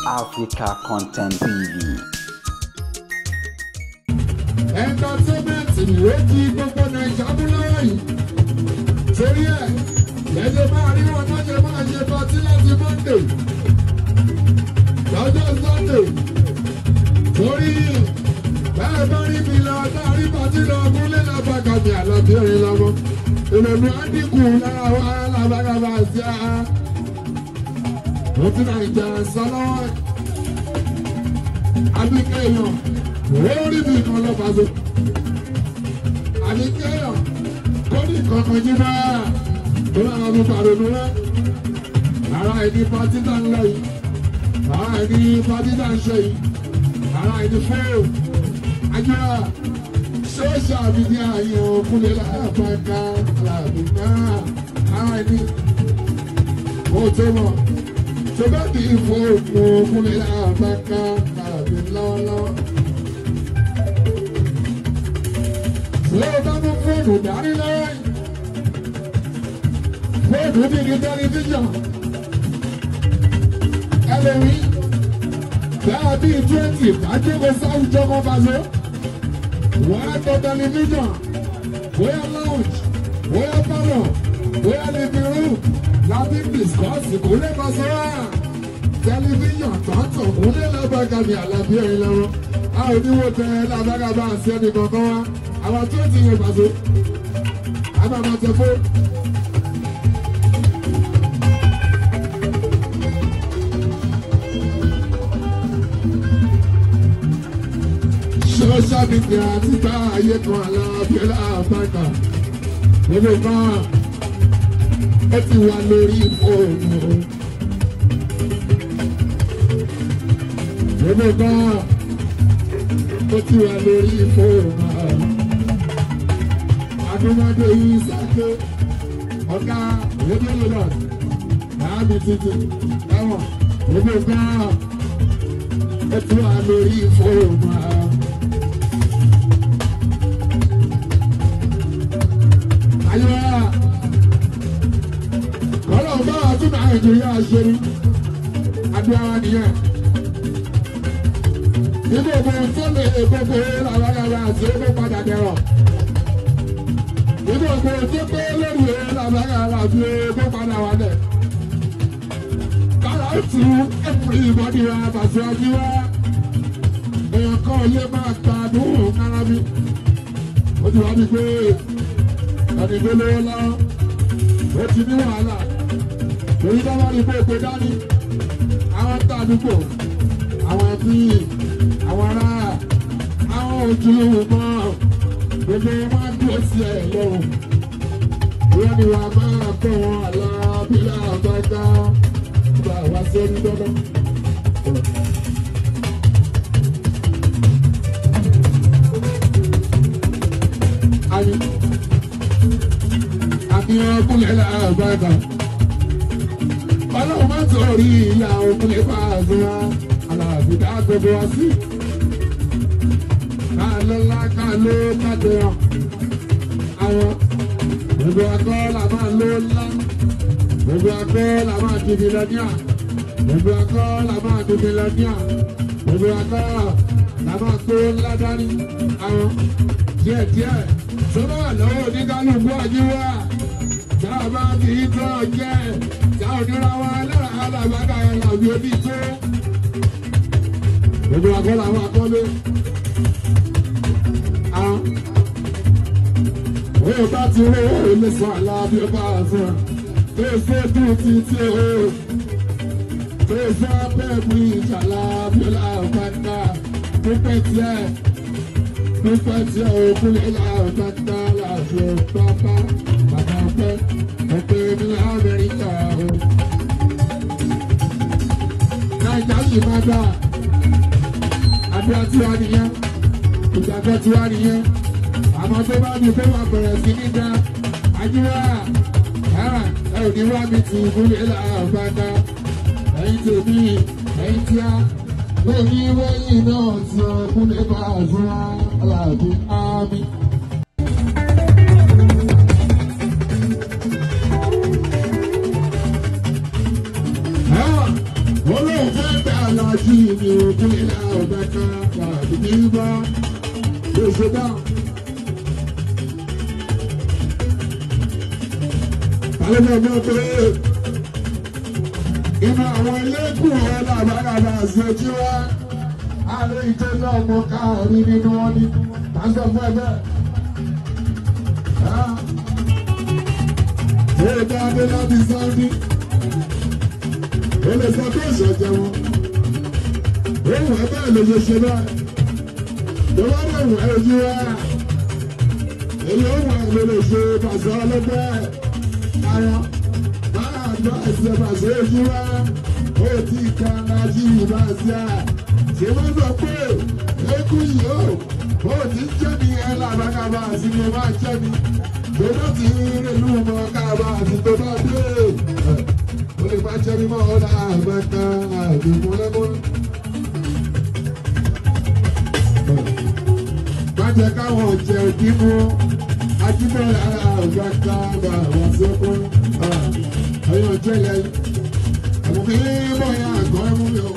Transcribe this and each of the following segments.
Africa Content TV. Entertainment ìwé tí gbogbo Naija mú lọ́wọ́ yìí. Torí ẹ̀ lẹ́jọ́ máa rí wọn lọ́jọ́ máa ṣe party láti Monday lọ́jọ́ Sunday. Torí bẹ́ẹ̀ bá rí mi lọ dárí party lọ gúnlé lábàkàmì àlàbí orin lọ́mọ. Ìrònú á dínkù lára wa lábàkàmà sí a. Mo ti Naija sọ lọ́wọ́ Àbíkẹ́ èèyàn orí mi kan lọ pàṣẹ. Àbíkẹ́ èèyàn kó ní kankan jí bá tó lára mi pàrọ̀nù rẹ̀. Ara ẹni pátí tá ń lọ yìí, ara ẹni pátí tá ń ṣe yìí, ara ẹni fóònù. Àjọyọ̀ ṣóṣà mi ní ààyè òkúlé láàbàkà làbí náà. Ara ẹni kò tó mọ̀ tó bá di fóònù òkúlé láàbàkà làbí lọ́wọ́lọ́wọ́. Ṣé o bá mú fóònù dání lọ́wọ́ yìí? Fóònù bí ní tẹlifíṣàn. Ẹlẹ́rìí bẹ́ẹ̀ bíi 20 bá jókòó sáwùjọ kan pàṣẹ. Wọ́n á tẹ tẹlifíṣàn, bóyá lounge, bóyá parlour, bóyá living room, láti discuss kò lè bá sọ wá. Tẹlifíṣàn tọ̀tọ̀ kò lè lábàgàmì àlàbí ẹ̀rín lọ́wọ́. A ò ní wo tẹ lábàgàbà àti ẹnì kankan wá. Àwọn 20 yẹn pàṣẹ. A máa ma tẹ fóònù. Social media ti gba ayé kan alábíọ́lá àbáka. Gbogbo kan ó ti wà lórí fóònù. Gbogbo kan ó ti wà lórí fóònù. Adúmọ̀dé yìí sáké ọ̀gá rédíò lọ́dọ̀ láàbì títì ẹ̀wọ̀n. Gbogbo kan ó ti wà lórí fóònù. Ayọ̀ kọ́lọ̀ bá wa tún Nàìjíríà ṣe ní àdúrà nìyẹn. Ibò kò tó lè gbogbo làbàgàbà àti ebó padà dẹ̀rọ̀. Ibò kò tó pé lórí làbàgàbà àti ebó padà wà dẹ̀. Kọ́lọ̀ tù everybody wa pàṣẹ ọjí wa. Èèyàn kan lè máa gbádùn kárábí. Ó ti wá ní pé ẹni tó lówó lọ́wọ́ ó ti ní wàhálà torí bá wà ní pé dání àwọn tá àdúgbò àwọn ẹbí àwọn ará àwọn ojúlówó mọ́ gbogbo wọn dúró sí ẹ lọ́rùn wọ́n ní wàá máa kọ́ wọn àlàáfíà àgbàgbà gbà wá sí ẹni dandan. Àmín. Àmì ọkùnrin làbàdà. Ọlọ́run má torí ìyá ọkùnrin fàáfíà aláàbí dá gbogbo wa sí. Ká lọ́lá ká ló kájọ hàn. Àwọn gbogbo akọ́ la máa ló ńlá. Gbogbo akọ́ la máa di mílíọ̀nìà. Gbogbo akọ́ la máa di mílíọ̀nìà. Gbogbo akọ́ la máa kó ńlá dání. Àwọn díẹ̀díẹ̀ tó bá wà lọ́wọ́ oníkálukú àjíwá. Tá a bá ti tọ́ jẹ́ tá a nira wa lára alábàákà ẹ̀ làbí omi tó. Gbogbo akọ́ làwọn akọ́lé. Àwọn òye bá ti rí òye sọ àlàbí ọba àfọ̀n. Fèsì dùn títí o. Fèsì abẹ́ẹ̀bù ìjà làbí ọlá àbáńdá. Pípẹ́ tiẹ̀ pípẹ́ tiẹ̀ òkú ilé àbáńdá làbí ọ̀pápá. Bàbá ọpẹ́ ọpẹ́ ní Amẹ́ríkà o. Naija yìí máa dà àdúrà tí wàá nìyẹn, ìgbàgbọ́ tí wàá nìyẹn. Àmọ́ tó bá ní pé wàá bẹ̀rẹ̀ sí ní dá àdúrà ẹ ò ní wá mi tì ìkúlẹ̀ làbàdà. Ẹ̀yin tèmi, ẹ̀yin tíá, lórí wẹ́yìn náà ti ọkùnrin bá àdúrà aláàbí ámì. Olóhùn fẹ́ gbà Alájí mi ò kún ilé ọ̀bẹ kan tàbí bíbá. Lóṣù náà. Àlejò mi ò pé inú àwọn eléégún ọ̀la àbáradà àṣẹjú wa. Àlẹ́ ìtọ́jú ọmọ káàrí nínú wọn ni. Tàǹsọ̀ fún ẹgbẹ́. Ṣé bá dé láti Sáúdí? Ó lè sọ pé ìṣọ̀jẹ̀ wọn. Òun ẹ̀ bẹ́ẹ̀ ló ṣe ṣe báyìí. Tó bá dé òun ẹ̀ ojú wa. Èyí òun ẹ̀ ló lè ṣe pàṣẹ ọlọ́pẹ́. Ara máa gbọ́ ẹsẹ̀ pàṣẹ ojú wa. Ó ti ka Lájí ìbáṣẹ́ à. Ṣé wọ́n sọ pé eégún yìí ó? Ó ti ń jẹ́ mi ẹ̀ làbákàbà àti mi máa jẹ́ mi. Tó bá ti rìnlú mọ́ káàbà àti tó bá dé. Ó lè má jẹ́ mi mọ́ ọ̀la àgbàkà àdìmúlẹ́mú. Má jẹ́ káwọn jẹ òbí mú. Ajíbọ̀lá àgbàkà bàbá sọ́kún. Ẹ̀yọ̀ jẹ́lẹ̀. Àmọ́ mi bọ̀ ya àgọ́ ẹ̀mú mi o.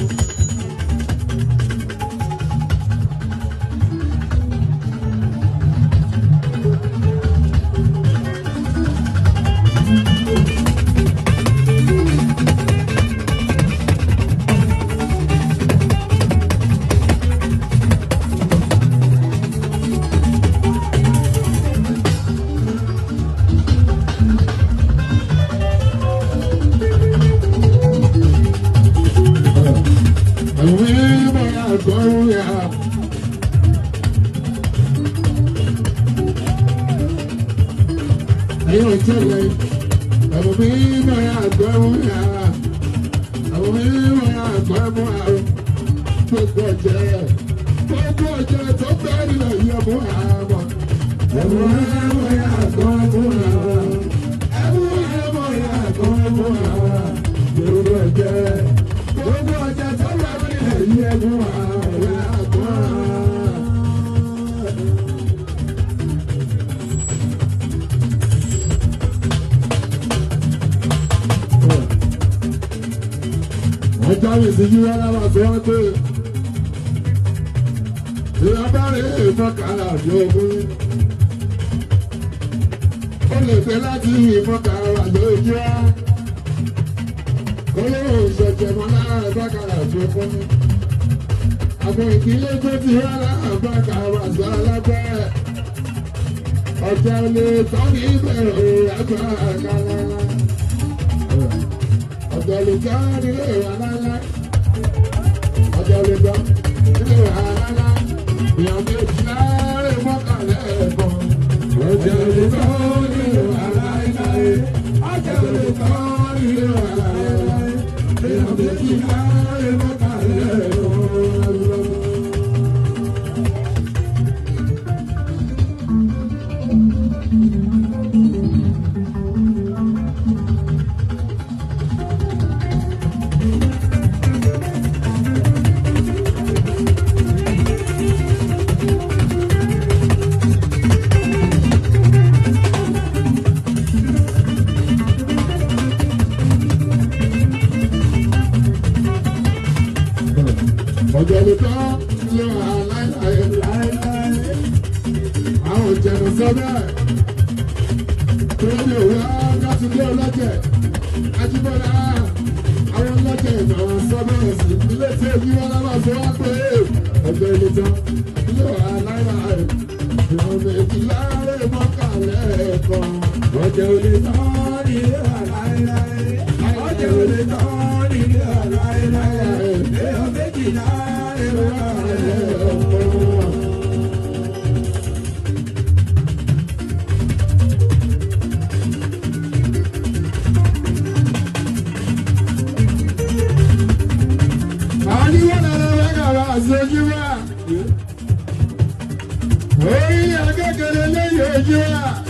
Orí akẹ́kẹ̀ẹ́ lẹ́yìn ojú wa.